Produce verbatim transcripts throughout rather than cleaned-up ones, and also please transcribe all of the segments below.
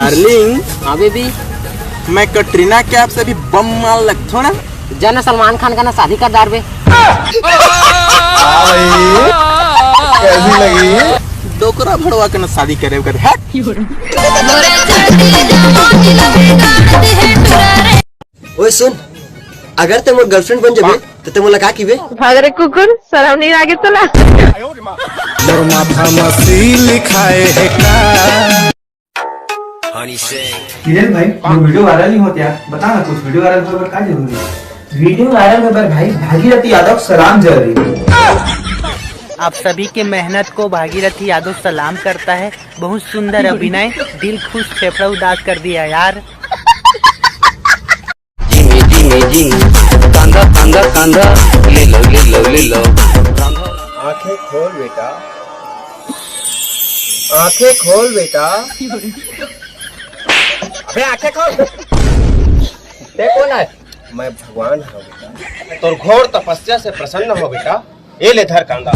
Darling, हाँ baby. मैं कटरीना कैफ से भी बम मार लगथो ना। जा ना सलमान खान का ना शादी कर डारबे। हाँ भाई, कैसी लगी? डोकरा भड़वा के ना शादी करे कर, हट। ओए सुन, अगर ते मोर गर्लफ्रेंड बन जबे, तो ते मोला का किबे? भाग रे कुकुर, शरम नहीं लागे तोला? मोर माथा म सील खाए हे का? किरण भाई, वो वीडियो वायरल नहीं होत यार, बता ना कुछ, वीडियो वायरल होए बर का जरूरी है? वीडियो वायरल होए बर भाई, भागीरथी यादव सलाम जरूरी है। आप सभी के मेहनत को भागीरथी यादव सलाम करता है। बहुत सुंदर अभिनय, दिल खुश, फेफड़ा उदास कर दिया यार। जिमी जिमी जिमी, कांदा कांदा कांदा, ले लो ले लो ले लो। आंखें खोल बेटा, आंखें खोल बेटा। अबे आंखें खोल। ते कौन है? मैं भगवान हूँ बेटा। तोर घोर तपस्या से प्रसन्न हो बेटा। ये ले धर कांदा।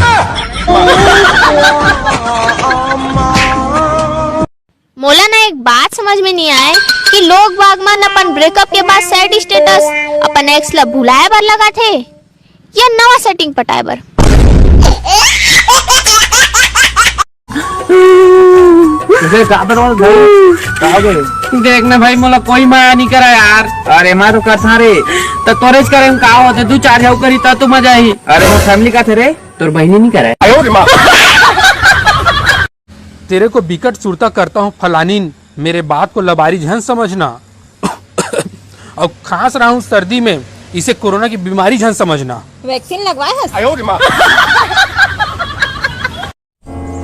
मोला ना एक बात समझ में नहीं आए कि लोग बाग मन अपन ब्रेकअप के बाद सैड स्टेटस, अपन एक्स ला भुलाए बर लगाथे या नवा सेटिंग पटाए बर। तुझे का बता भाई? का हो गए? देख ना भाई, मोला कोई माया नहीं करा यार। अरे मैं तो करता रे। तो तोरेज करे का होते, दू चार जाऊ करी त तू मजा ही। अरे वो फैमिली का थे रे, तोर बहिनी नहीं करे। तेरे को बिकट सुरता करता हूँ फलानीन, मेरे बात को लबारी झन समझना। और खांस रहा हूँ सर्दी में, इसे कोरोना की बीमारी झन समझना। वैक्सीन लगवाए हस?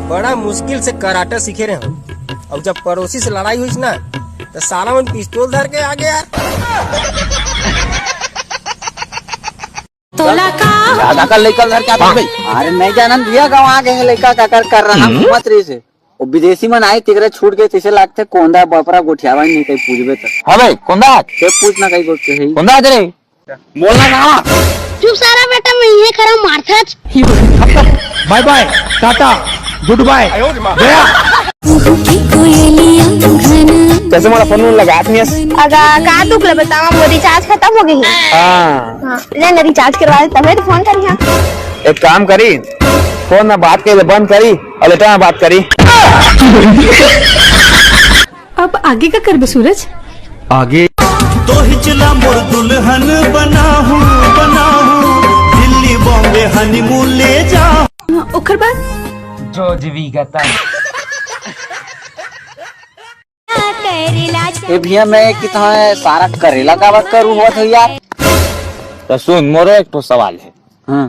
बड़ा मुश्किल से कराटे सीखे रहे हूँ, और जब पड़ोसी से लड़ाई हुई ना, तो साला मन पिस्तौल धर के आ गया यार। तोला का? दादा का लइका घर क्या था भाई? अरे नहीं जानन भैया, गाँव आ गए लइका का कर, कर रहा हम्म। घूमत रही से। वो विदेशी मन आए, तिकरे छूट गए, तिसे लागथे कोंदा बपरा गोठियावा नहीं कहीं पूछबे तो। हाँ भाई, कोंदा? ते पूछना कहीं गोठ के है। कोंदा तेरे? बोलना ना। चुप सारा बेटा, मैं ये करा मारथच। बाय बाय, टाटा, गुड बाय, गया। कैसे मोला फोन लगात नहीं हस? अगा, का दुख ले बतावा, वो रिचार्ज खत्म हो गई। हाँ। हाँ, ले ना रिचार्ज करवा दे, तबे तो फोन करिहा। एक काम करी, फोन में बात के बंद करी और लेटर में बात करी। अब आगे का करबे सूरज? आगे। तोहिच ला मोर दुल्हन बनाहूँ, बनाहूँ, दिल्ली बॉम्बे हनीमून ले जाहूँ। ओखर बाद? जो जीवी गता। ए भैया, मैं कितना है सारा करेला का बात करू हुआ था यार। तो सुन, मोरो एक तो सवाल है। हाँ।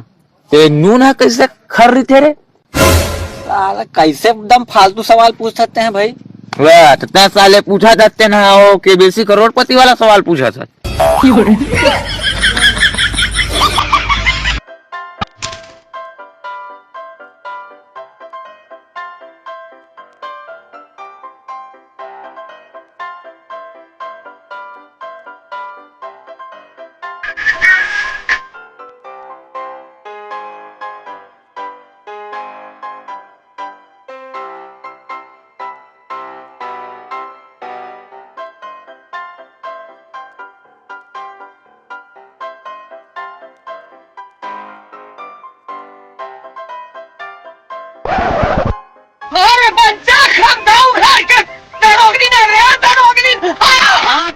ते नून ह कइसे खर रहिथे रे? साला कइसे एकदम फालतू सवाल पूछत हे भाई। वाह, त तैं साले पूछत हस ना, ओ के बेसी करोड़पति वाला सवाल पूछत हस। अरे बच्चा, खा, दौड़, दौड़, दौड़, दौड़, दौड़, दौड़, आ!